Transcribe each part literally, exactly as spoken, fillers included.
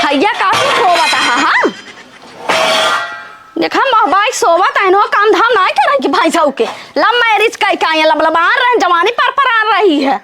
भैया का तू सोवत हा, हाँ? देखा, महबाई सोवत है, इन्हों काम धाम नाहीं करे कि भाई साहू के। Love marriage कई का, ये लबलबान रहे, जवानी पर पर आ रही है।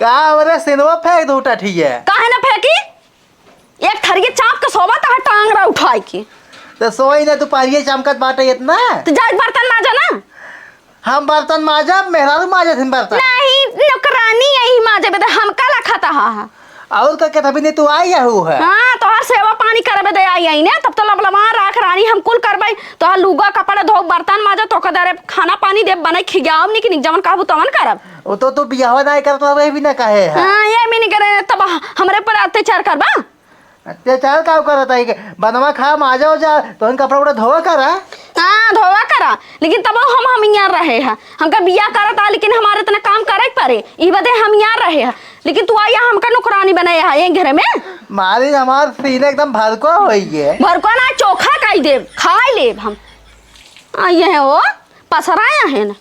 का हो रे, सिनवा फेंक दू टठिया। काहे ना फेंकी? एक थरिये चाप के सोवत है, टांगरा उठाई के। तो सोई ना, दुपहरिये चमकत बाटे इतना। तो जा बर्तन माजा ना। हम बर्तन माजब, मेहरारू माजत हिन बर्तन। नहीं, नौकरानी यही माजे बदे हमका लखत हा। और का कहत हबी, नहीं तू आई हू है। हाँ, तोहार सेवा पानी करे बदे आई, आई ने, तब तो लबलबा राख रानी, हम कुल करबै। तोहार लुगा कपड़ा धोब, बर्तन माजब, तोका दरे खाना पानी देब, बनै खियाब, निक निक जवन कहबू तवन करब। वो तो तू बियाहवा नाहीं करत रहे भी ना कहे है। हाँ, ये भी नहीं करे, तब हमरे पर अत्याचार करबा। अत्याचार का करत है? बनवा खा, माजा उजा, तोहन कपड़ा उपड़ा धोवा करा। हाँ, धोवा करा, लेकिन तब हम, हम यहाँ रहे हैं। हमका बियाह करत आ, लेकिन हमारे इतना काम करे के पड़े, ई बदे हम यहाँ रहे हैं। लेकिन तू आया हमका नौकरानी बनाया है ये घर में। मारी हमार सीने एकदम भरको होई है। भरको ना, चोखा काई देब, खाई लेब हम। आ, ये है वो, पसराया है ना।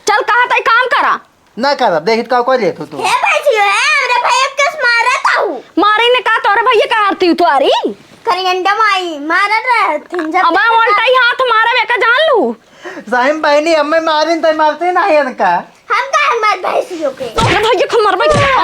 चल, कहा तई काम करा। ना करब, देखित का कोई लेत हो तू। हे भैंसियो, हे, हमरे भैया के कस मारत हूँ। मारी ने का, तोरे भैया का आरती उतारी? करियंडा माई, मारत रहथिन जब अबा तक उल्टा ही हाथ मारब, एका जान लू। सही में बहनी, हमें मारिन तो मारते नहीं इनका। हम काहे मार भैंसियों के? तोरे भैया के मरबे के। हे, हे,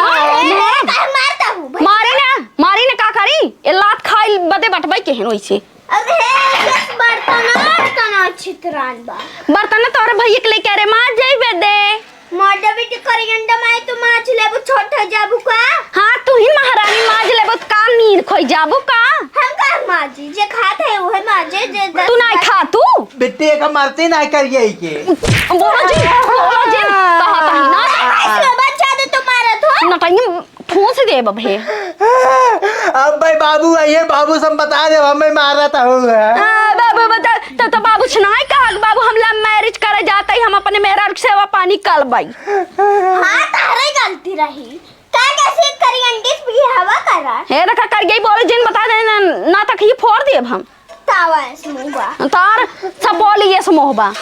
काहे मारता हूँ भैंसियों? मारी ने, मारी ने का करी? ए लात खाइल बदे बटबै के हन वैसे। अरे हे, बर्तन, बर्तन छितरान बा। बर्तन तोरे भैया के लेके अरे मार जाई बदे। मार देबी तो करियंडा माई, तू माज लेबू, छोट हो जाबू का? हाँ, तू ही महारानी माज लेबू, तो का नीर खोई जाबू का? हम का माजी, जे खात है उहे माजे, जे तू नाहीं खा तू? बिट्टी एक मारती नाहीं करिए के। बोलो जी, बोलो जी, कहा कहीं ना। ऐसे बच्चा दे तुम्हारा तो। नटंगी ठूस देब अबे। अब भाई बाबू आइए, बाबू से हम बता दे, हमें मारत हूँ। हाँ, बाबू बता, तो, तो बाबू से नाहीं कहा कि बाबू हम love marriage करे जात ही, हम अपने मेहरारू के सेवा पानी करबै। हाँ, तहरे गलती रही। का कैसे करी अंडिस भी हवा करा? हे देखा कर गई बोले जिन बता दे ना, ना तक ही फोड़ देब हम। तावा है समूह बा। तार सब बोली ये समूह बा।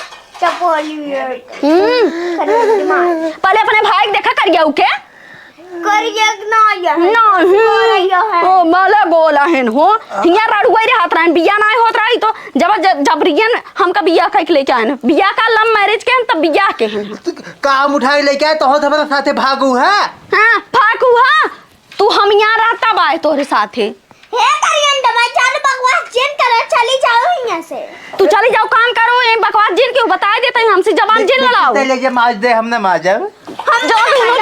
चपोली है। हम्म। करी दिमाग। पहले अपने भाई के देखा करिया उके। करिया ना ये है। नहीं। करिया है। ओ, माला गोला है हो। हिया रड़ुआई रे हाथ रहन, बिया ना होत रही तो जब, जब, जबरियन हमका बिया कह के लेके आए ना। बिया का love marriage के हम तब बिया के हैं। तू काम उठा के लेके आए तो होत हमारे साथे भागू है। हाँ, भागू है। तू हम यहाँ रहता बाय तोहरे साथे। हे करियन दमाई, जान बकवास जिन करे, चली जाओ यहाँ से। तू चली जाओ, काम करो, ये बकवास जिन क्यों बताए देते हैं हमसे, जबान जिन लड़ाओ। ले, ले, ये माज दे, हमने माजब। हम जो भी हो।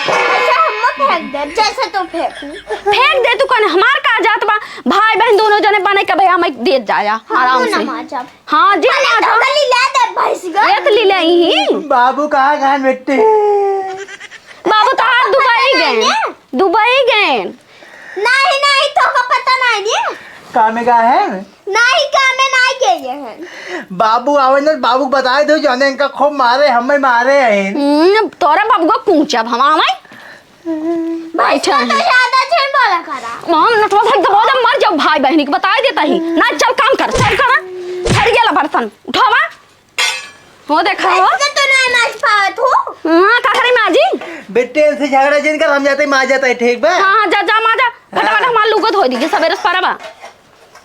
अच्छा, हम मत फेंक दे, जैसे तू फेंकू। फेंक दे तू कौन, हमार का जात बा, भाई बहन दोनों जने बने के भैया हमें दे जाया, हम आराम ना से। माजब। हाँ, जिन पहले माजब। तो गली ले दे भैंस का। ये तो लीले ही। बाबू कहाँ गए मिट्टी? बाबू तो आज दुबई गए। दुबई गए। नहीं, नहीं, तोका पता नहीं ने। कामे गए हैं? नहीं, कामे नहीं गए हैं। बाबू आवे न, बाबू को बताए दो, जाने इनका खूब मारे, हमें मारे हैं। हम्म, तोरा बाबू को कूचब हम आवे। बैठा तो है। ज्यादा झूठ बोला करा। हम नटवा भाई दबा दे, मर जाओ भाई बहनी के बताए देता ही। ना, चल काम कर, चल कर। हर गेला बर्तन उठावा। हो देखा हो। ऐसे तो नहीं माज पावत हो। हाँ, का करी माजी? बेटे से झगड़ा जिन कर, हम जाते माज जाता है, ठीक बा? हाँ, हाँ, जा, जा माजा। फटाफट हाँ। हमार लुगो धो दीजिए, सवेरे से परबा।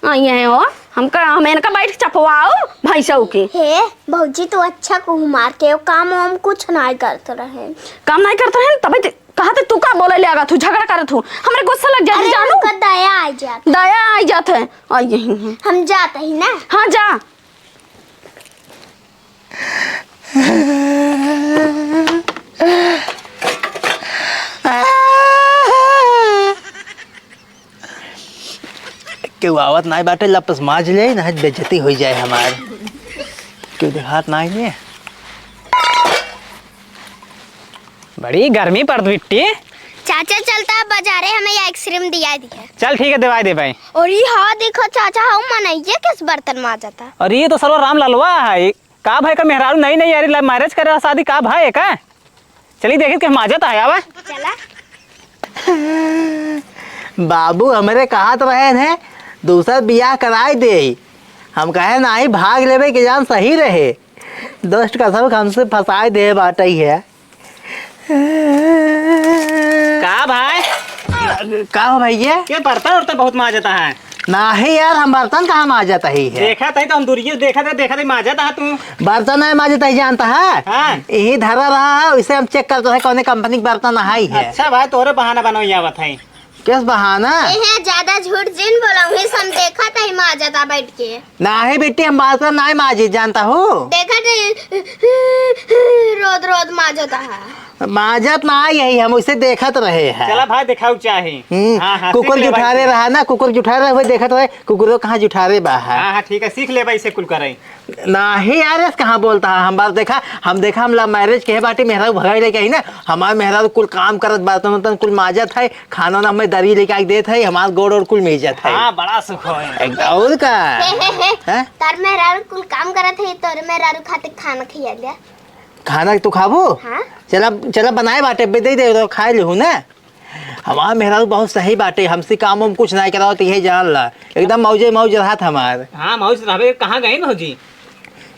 हाँ, ये हो। हमका, हम इनका बैठ के चपवाओ भैंसऊ के। हे, भौजी तू अच्छा कहू मार के, वो काम हम कुछ नहीं करत रहे। काम नहीं करत रहे, तबे ते, कहा ते तू का बोले ले आगा, तू झगड़ा करत हूँ। हमरे गुस्सा लग जाती अरे, जानू। हमका दया आ जात। दया आ जात है। आ यही है। हम जात ही ना। हाँ, जा। केहू आवत नाई बाटे, लपस माज ले, ना बेइज्जती होई जाए हमार। केहू देखात नाई ने। बड़ी गर्मी पड़त बिट्टी। चाचा चलता बाजारे, हमें ये आइसक्रीम दिया दिया। चल ठीक है, दिवाई दे भाई। और ये हाँ देखो चाचा, हम मनइये किस बर्तन माजता। और ये तो सरवा राम ललवा है। का भाई का मेहरारू नई नई यारी love marriage करे शादी का भाई का? चली देखी के माजत आया बा। चला। बाबू हमरे कहत रहे हैं, दूसर बियाह कराई दे। हम कहे नाही, भाग लेबे के जान सही रहे। दुष्ट का सब हमसे फंसाए दे बाटई है। का भाई? का हो भैया? ये बर्तन उर्तन बहुत माजत है। नाही यार, हम बर्तन कहाँ माजत ही है? देखत ही तो हम दूरिये से देखत ही, देखत ही माजत है तू। बर्तन नहीं माजत ही, जानत है? हाँ। यही धरा रहा है, उसे हम check करत ही कौने company के बर्तन आई है। अच्छा भाई, तोरे बहाना बनवै आवत है। किस बहाना? एहे, ज्यादा झूठ जिन बोला, वही से हम देखत ही माजत है बैठ के। नाही बेटी, हम बर्तन नाही माजी, जानत हो? देखत ही, रोज रोज माजत है। माजत ना यही, हम उसे देखत रहे हैं। चला भाई, देखाउ चाही। हम्म, हाँ, हाँ, कुकुर सीख लेबा जुठारे इसे। रहा ना, कुकुर जुठारे रहे, वही देखत रहे, कुकुरो कहाँ जुठारे बा है। हाँ, हाँ, ठीक है, सीख लेबा इसे कुल करे। नाही यार, ऐसे कहाँ बोलत है, हम बात देखा, हम देखा, हम love marriage के बाटी, मेहरारू भगाई लेके आई ना, हमार मेहरारू कुल काम करत, बर्तन उर्तन कुल माजत है, खाना ना हमें दरी लेके आके देत है, हमार गोड़ ओड़ कुल मीजत है। हाँ, बड़ा सुख हो। एक, और का? हे, हे, हे। हैं? तार मेहरारू कुल काम करत है, तोर मेहरारू खातिर खाना खिया दे। खाना तू खाबू? हाँ। चला, चला बनाए बाटे, बे दे दे, तो खाए लेहू ना। हमार मेहरारू बहुत सही बाटे, हमसे काम वाम कुछ नाहीं करावत, यही जान ला। एकदम मौजे मौज रहत हमार। हाँ, मौज रहबे, कहाँ गई भौजी?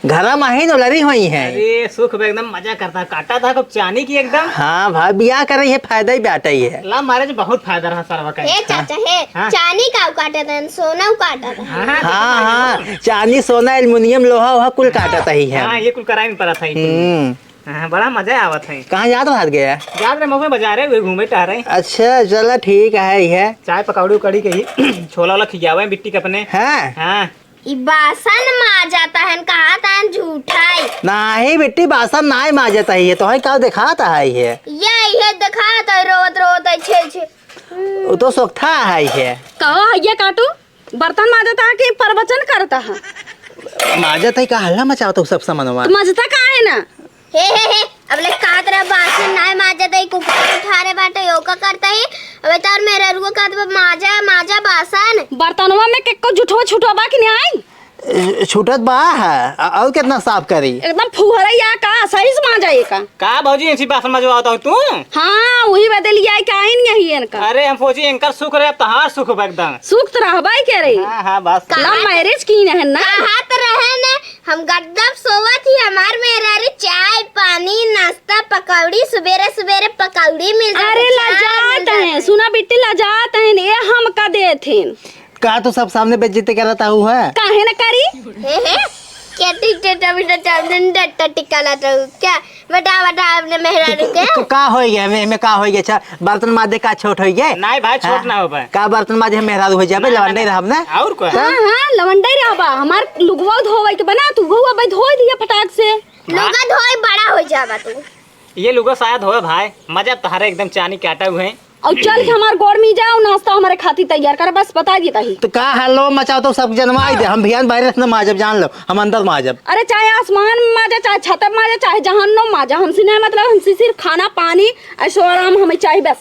घरा में ही न लड़ी हुई है। अरे, सुख बा, एकदम मजा करता, काटा था खूब चानी की एकदम। हाँ भाई, बियाह करे ये फायदा ही बाटे है। Love marriage बहुत फायदा रहा सरवा का। ए चाचा, हे, हाँ। चानी का काटत हैं, सोना काटत हैं। हाँ, हाँ, हाँ, हाँ, चानी, सोना, एल्युमिनियम, लोहा, वोहा कुल काटत ही है। हाँ, ये कुल कराई में पड़त है। हम्म। हाँ, बड़ा मजा आवत है। कहाँ जात रहत गया? जात रहे मौके बाजारे, वही घूमे टहरे। अच्छा, चला ठीक है, है। चाय पकौड़ी उकौड़ी के ही, छोला ओला खियावे बिट्टी के अपने। हाँ। हाँ। ई बासन माजत हन, कहत हन झूठाई। नाही बिट्टी, बासन नाही माजत है, ये तो है का देखात है ये। ये, ये देखात है, रोत, रोत है, छे, छे। वो तो सोखता है ये। कहो है ये काटू? बर्तन माजत हा कि प्रवचन करत हा? माजत ही का हल्ला मचावत हो सब समनवा? तो माजता का है ना? हे, हे, हे, अब ले कहत रहा बासन नाय माजत ही, कुकुर उठारे बाटे, यो का करत ही? अबे तार मेहररुआ कहत बा, "माजा, माजा बासन।" बर्तनवा में केको जुठवा छुटवा बा कि नाय? ए, छूटत बा है, अ-, और कितना साफ करी? एकदम फुहरैया का, सही से माजा ये का। का भौजी, ऐसी बासन मजवावत हो तू? हाँ, वही बदे लिया के आइन यही इनका। अरे, हम सोची इनकर सुख रहे, अब तहार सुख बा एकदम। सुख तो रहबा ही करे। हाँ, हाँ, बस। Love marriage की न है ना? कहत रहे न, हम गद्दब सोवत ही, हमार मेहरारू चाय, पानी, नाश्ता, पकौड़ी, सुबेरे सुबेरे पकौड़ी मिल जात, अरे, चाय मिल लजात जात है, है। सुना बिट्टी, लजात है, ये हमका देत हैं। का तू सब सामने बेइज्जती करत आहू है? काहे न करी? हे, हे, क्या टिक टिक टमी टमी टमी टमी टिक करत रहू? क्या? बता, बता अपने मेहरारू के। क-, का होई गया? में, में का होई गया? अच्छा, बर्तन माजे का छोट होई गया? नहीं भाई, छोट हाँ? ना हो भाई। का बर्तन माजे हम मेहरारू हो जाबे, ना, ना, लवंडे ना। रहब ना? और का? हाँ, हाँ, लवंडे रहबा। हमार लुगवा धोवे के बना, तू वो अबे धोई दिया फटाक से। लुगा धोई बड़ा हो जाबा तू। ये लुगा शायद होए भाई, मजा तहरे एकदम चानी काटा हुए। और चल के हमार गोड़ मीजा और नाश्ता हमारे खातिर तैयार कर, बस बता देता ही। तो का हल्लो मचाओ तो सब जनवाई दे, हम भियान बाहर न माजब, जान लो, हम अंदर माजब। अरे चाहे आसमान में माजा, चाहे छत में माजा, चाहे जहन्नुम माजा, हमसे नहीं मतलब, हमसे सिर्फ खाना पानी, ऐशो आराम हमें चाहिए बस।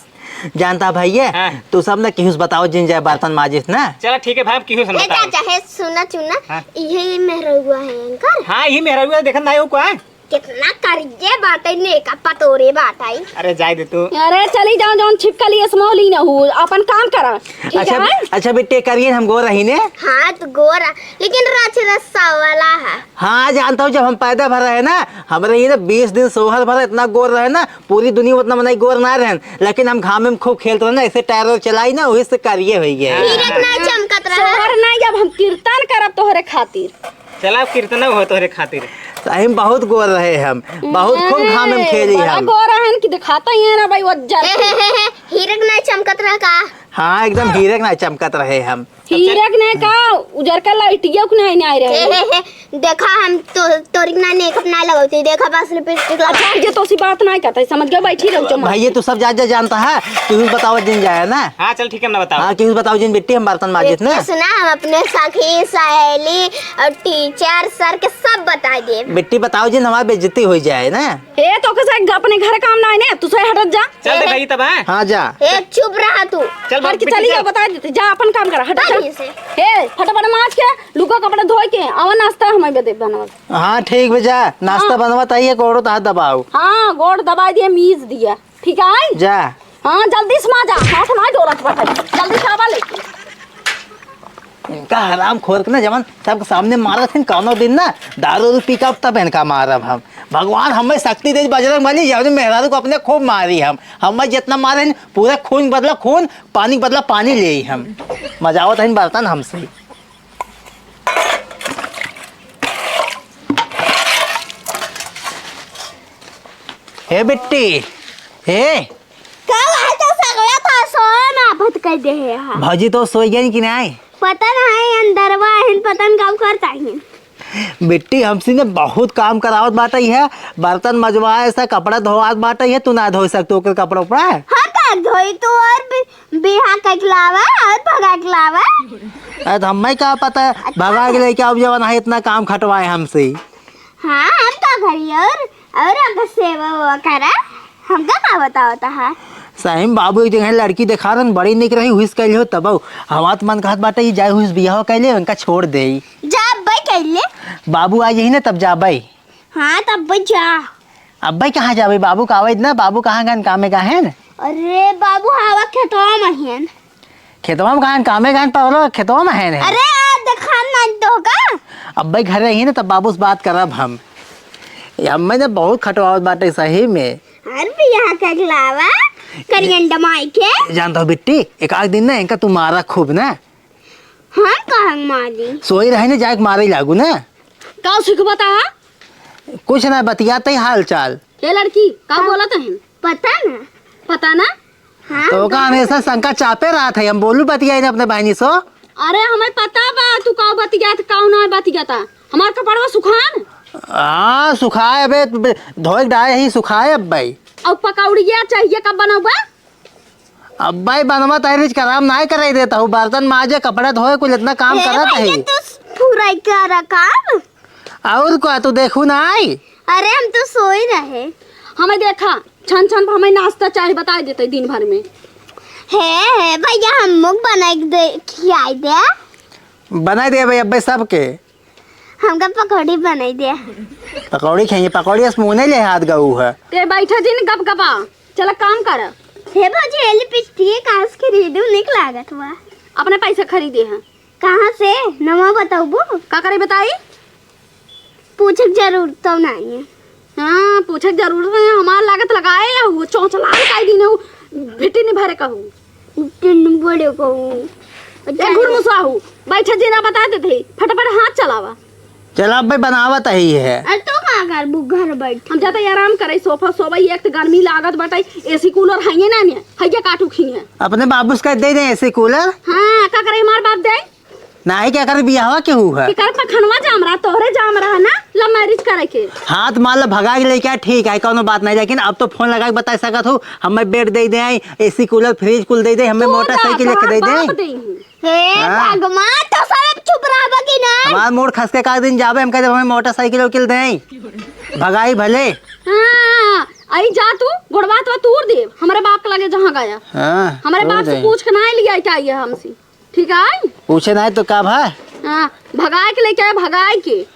जानता भैया, हाँ। तू सब ना केहू से बताओ जिन जाए बर्तन माजिस ना। चला ठीक है भाई, हम केहू से ए बताओ। चाचा, हे सुना चुना, हाँ। इहे मेहररुआ है इनकर? हाँ, इहे मेहररुआ, देखत नाहीं हो का? कितना करिए बाटे, नेका पतोरे बाटे। अरे जाए दे तू। अरे चली जाओ, जौन छिपकली असमौली न हो, अपन काम करा, ठीक अच्छा, है? अच्छा बिट्टे करिए, हम गोर रही ने। हाँ, तो गोर, लेकिन रच रस्सा वाला है। हाँ, जानता हूँ, जब हम पैदा भर रहे ना, हमरे ही ना बीस दिन सोहर भर इतना गोर रहे ना, पूरी दुनिया में उतना मनई गोर ना रहन, लेकिन हम घामे में खूब खेलत रहे ना, ऐसे टायर वायर चलाई ना, वही से करिए हो गए। हीरक ना चमकत रहे। सोहर ना, जब हम कीर्तन करब तोहरे खातिर। चला, अब कीर्तन हो तोहरे खातिर। सही में बहुत गोर रहे हम, बहुत खूब घाम में खेली बड़ा हम। गोर रहन कि दिखाता ही है ना भाई, वो जल हे, हे, हे, हे, हीरक नहीं चमकत रहा का? हाँ, एकदम हीरक नहीं चमकत रहे हम। हीरक नहीं का, उजर का लाइटिया को नहीं, नहीं रहे। हे, हे, हे, देखा हम तो, तोरी ना मेकअप ना लगावती, देखा बस लिपस्टिक लगा। अच्छा, ये तो सी बात नहीं करता, समझ गया, बैठी रहो, चुप। भाई, ये तो सब जा, जा जानता है, तू ही बताओ जिन जाए ना। हाँ, चल ठीक है, हम ना बताओ। हाँ, केहू बताओ जिन बिट्टी, हम बर्तन माजित ना। ए, सुना, हम अपने सखी, सहेली और टीचर सर के सब बता देब। बिट्टी बताओ जिन, हमार बेइज्जती हो जाए ना। ए, तो के से अपने घर काम ना है ना, तू से हटत जा। चल दे ए, भाई तब, हैं? हाँ, जा। ए, चुप रहा तू। चल, हट के बिट्टी चली चल। जा, बता देते, जा अपन काम करा, हट जा। जा। ए, फटाफट माज के, लुगा कपड़ा धोए के, आवा नाश्ता हमें बदे बनवा। हाँ, ठीक बा, जा, नाश्ता हाँ। बनवा ताई, एक औरत हाथ दबाओ। हाँ, गोड़ दबा दिया, मीज दिया। ठीक है? जा। हाँ, जल्दी से माजा, हाथ ना डोलत बा, जल्दी से आवा लेके। इनका हराम खोर के ना जवन सबके सामने मारत हन, कौनो दिन ना दारू उरू पी के तब इनका मारब हम। भगवान हमें शक्ति दे, बजरंग बली, जौन मेहरारू को अपने खूब मारी हम। हमें जितना मारे हैं, पूरा खून बदला खून, पानी बदला पानी ले हम। मजावत हैं बर्तन हमसे। हे बिट्टी, हे। का बात है, सगला तो सोए में आफत कर दे है यहाँ। भौजी तो सोई गई कि नहीं? पता नहीं, अंदरवा हिन, पता नहीं का करता हिन। बिट्टी, हमसे ने बहुत काम करावत बाटे है, बर्तन मजवाए से, कपड़ा धोआत बाटे है, तू ना धो सकतो ओकर कपड़ा उपड़ा? हाँ, का धोई तू और बि-, बिहा के लावा और भगा के लावा। अरे तो हमें का पता है, अच्छा। भगा के लेके आओ जवन है इतना काम खटवाए हमसे। हाँ, हम का करी और, और अगर सेवा वेवा करा, हमका का बतावता है? सही में बाबू एक जगह लड़की देखा रहन, बड़ी निक रही, हुइस कैले हो तब हमार मन कहत बाटे, ई जाए हुइस बियाह कैले, उनका छोड़ दे। जा अब्बे कैले। बाबू आ यही ना तब जाबे। हाँ, तब अब्बे जा। अब्बे कहाँ जाबे? बाबू का आवे ना, बाबू कहाँ गन कामे का है न? अरे बाबू हवा खेतवा में हैं। खेतवा में कहाँ कामे गन पावलो, खेतवा में है न? अरे आ देखा ना तो का? अब्बे घर रही ना तब बाबू से बात करब हम। ये अम्मा ने बहुत खटवावत बाटे सही में। हर बियाह के अगलावा करियन दमाई के। जानत हो बिट्टी, एक आध दिन ना इनका तू मारा खूब ना। हम कहाँ मारी? सोई रहे ने जाके मारे लागू ना। का सीख बता? कुछ ना, बतियाते ही हाल चाल। ए लड़की, का हाँ। बोलत हन? पता ना। पता ना? हाँ, तो का तो हमेशा शंका चापे रहत है, हम बोलू बतियाई ना अपने बहनी सो। अरे हमें पता बा तू का बतियात, का ना बतियाता। हमार कपड़वा सुखान। हाँ सुखाए अबे, बे-, धोए के डाए ही सुखाए अब भाई। अब पकौड़िया चाहिए कब बनौबा? अब भाई बनवा तैयारी कराम नाय करे देता हूँ, बर्तन माजे, कपड़ा धोए, कुल इतना काम हे करत भैया, है। तू पूरा ही करा काम। और का तू देखू ना आई? अरे हम तो सोई रहे। हमें देखा, छन छन हमें नाश्ता चाय बताए देते दिन भर में। हे, हे भैया, हम मुख बनाए के दे, खियाई दे। बनाए दे भाई अब्बे सबके। हमका पकौड़ी बनाई दे। पकौड़ी खाइए, पकौड़ी से मुँह नहीं ले हाथ गऊ है। ते बैठे दिन गप गपा, चला काम कर। हे भौजी, ये लिपस्टिक आज खरीदू, निक लागत बा। अपने पैसे खरीदे हैं। कहाँ से? नवा बताऊबू? का करे बताई? पूछे के जरूरत तो नहीं है। हाँ, पूछे के जरूरत नहीं है। हमार लागत लगाए या वो चौंचलाल काई दिन है, वो भिट्टी नहीं भरे कहू। भिट्टी नहीं भरे कहू। ए घुरमुसवा हूँ, बैठे जी ना बता देते ही, फटाफट हाथ चलावा। चला अब भाई बनावत ही है। अरे तो का करबू घर बैठ? हम जाते आराम करे, सोफा सोबई, एक तो गर्मी लागत बाटे, एसी कूलर है ये ना ने, हैया काटू खी है। अपने बाबू से कह दे दे एसी कूलर। हाँ, का करे हमार बाप दे? नाही, केकर बियाहवा केहू है? केकर पखनवा जाम रहा, तोहरे जाम रहा ना, love marriage करे के। हाथ मार ले, भगा के लेके आ, ठीक है, कौनो बात नहीं, लेकिन अब तो फोन लगा के बता सकत हो, हमें बेड दे दे, एसी कूलर, फ्रिज कुल दे दे, हमें तू मोटरसाइकिल जा, लेके दे तोहार बाप दे। दे। हे हाँ। भगवान, तो सब चुप रहबा कि ना? हमार मूड खसके का दिन जाबे, हम कह देब हमें मोटरसाइकिल उकिल दे, भगाई भले। हाँ, आई जा तू, गोड़वा तो तूर दे, हमारे बाप के लगे जहाँ गया। हाँ, हमारे तूर बाप से दे। पूछ के ना लिया क्या ये हमसे। ठीक है? पूछे नाहीं तो का भा? हाँ, भगाए के लेके आए, भगाए के।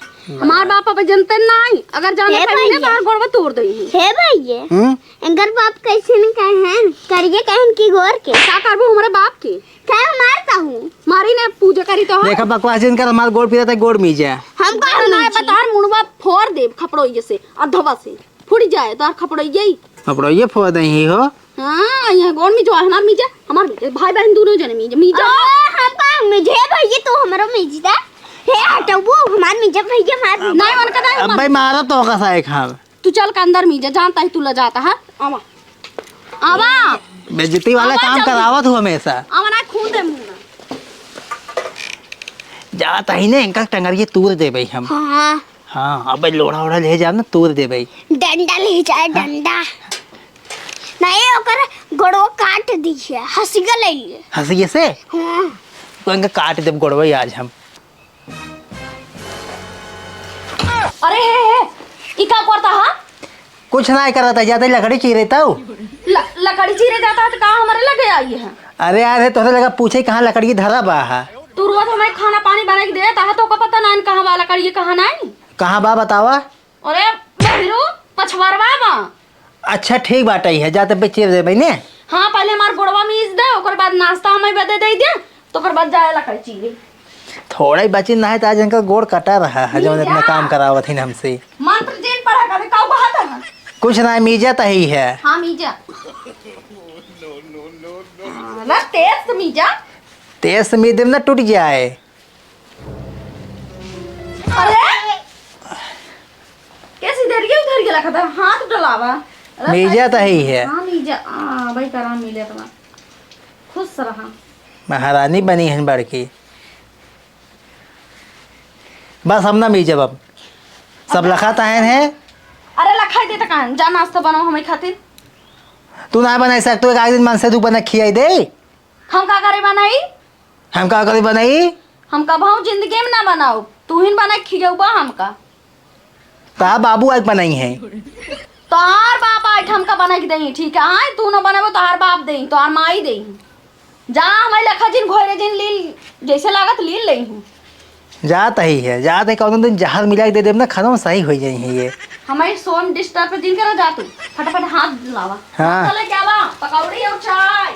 हमार बाप अब जनते नाहीं, अगर जाने हे कहीं ने भैया। तोहर गोड़वा तोड़ देई। हे भैया, हम्म? इनकर बाप कैसे न कहेन, करिए कहेन की गोर के? का करबू हमरे बाप के? का मारता हूँ? मारी ने पूजा करी तो। देखा बकवास जिन कर, हमार गोड़ पीरा तक गोड़ मीजे। हम का ना मीजे? बतार मुड़वा फोड़ देब खपड़ोइये से, अधवा से। फुट जाए तोहार खपड़ोइये। खपड़ोइये फोड़ दही हो। हाँ, यहाँ गोड़ मीजो, हमार मीजा, हमार मीजा, भाई बहन दोनों जने मीजा, मीजा। अरे, हम का मीजे भैया, तू हमरो मीज दे। हे हटबू, हमार मीजा भैया, हमार मीजा। नहीं, उनका नहीं, अब हमार भाई मारा तो होगा साइक हम। तू चल के अंदर मीजा, जानता ही तू ले जाता है। आवा। आवा। बेइज्जती वाला आवा काम जल्दी। करावत हो हमेशा। आवा ना, खून दे मुंह में। जाता ही ने, इनका टंगरिये तूर देबे हम। हाँ। हाँ, अबे लोढ़ा ओढ़ा ले जाब ना, तूर देबे। डंडा ले जाए, हाँ। डंडा। नहीं, ओकर गोड़वा काट दी है, हंसिया ले लिए। हंसिया से? हाँ। तो इनका काट देब गोड़वा आज हम। अरे हे, हे, ई का करता हा? कुछ ना करता, जाते लकड़ी चीरे तऊ। ल-, लकड़ी चीरे जाता है तो का हमारे लगे आई है? अरे यार, हे तोहरे लगा पूछे कहाँ लकड़ी धरा बा हा? तू रोज हमें खाना पानी बना के देता है तो ओका पता ना कहाँ बा लकड़ी, कहाँ नहीं। कहाँ बा बतावा? अरे बहिरू, पछवारवा बा। अच्छा ठीक बाटे है, जा तब चीर दे बहिने। हाँ, पहले हमार गोड़वा मीज दे, ओकर बाद नाश्ता हमें बदे दे दे, तो ओकर बाद जाए लकड़ी चीरे। थोड़ा ही बची ना है तो आज इनका गोड़ कटा रहा है, जौन इतना काम करावत ही हमसे। मंत्र जिन पढ़ा कभी काऊ कुछ ना, मीजा तही है। हाँ, मीजा। हाँ, ना, तेज से मीजा। तेज से मीज देम ना, टूट जाए। अरे, कैसी देर के उधर के रखा था, हाथ डलावा। अरे, मीजा तही है। हाँ, मीजा। आ, भाई, कराम मिले अपना। खुश रहा। महारानी बनी है बड़की। बस हम ना मीजब अब। सब लखा ताहन है। अरे लखाई दे त कान, जा नाश्ता बनाओ हमें खातिर। तू ना बनाई सक, तू एक आध दिन मन से तू बना खियाई दे। हम का करे बनाई? हम का करे बनाई? हम कबहू जिंदगी में ना बनाओ, तू ही बना खियौबा हमका। ता बाबू आज बनाई है। तोहार बाप आज हमका बना के देही, ठीक है? हाँ, तू ना बनाबो, तोहार बाप देही, तोहार माई देही। जा, हमारी लखा जिन घोरे जिन लील, जैसे लागत लील लेही। जात ही है, जात ही, कौनो दिन जहर मिला के दे देब ना, खत्म सही हो जाई है ये। हमारी सोन डिस्टर्ब जिन करो, जा तू, फटाफट हाथ लावा। हाँ। चले क्या बा? पकौड़ी और चाय।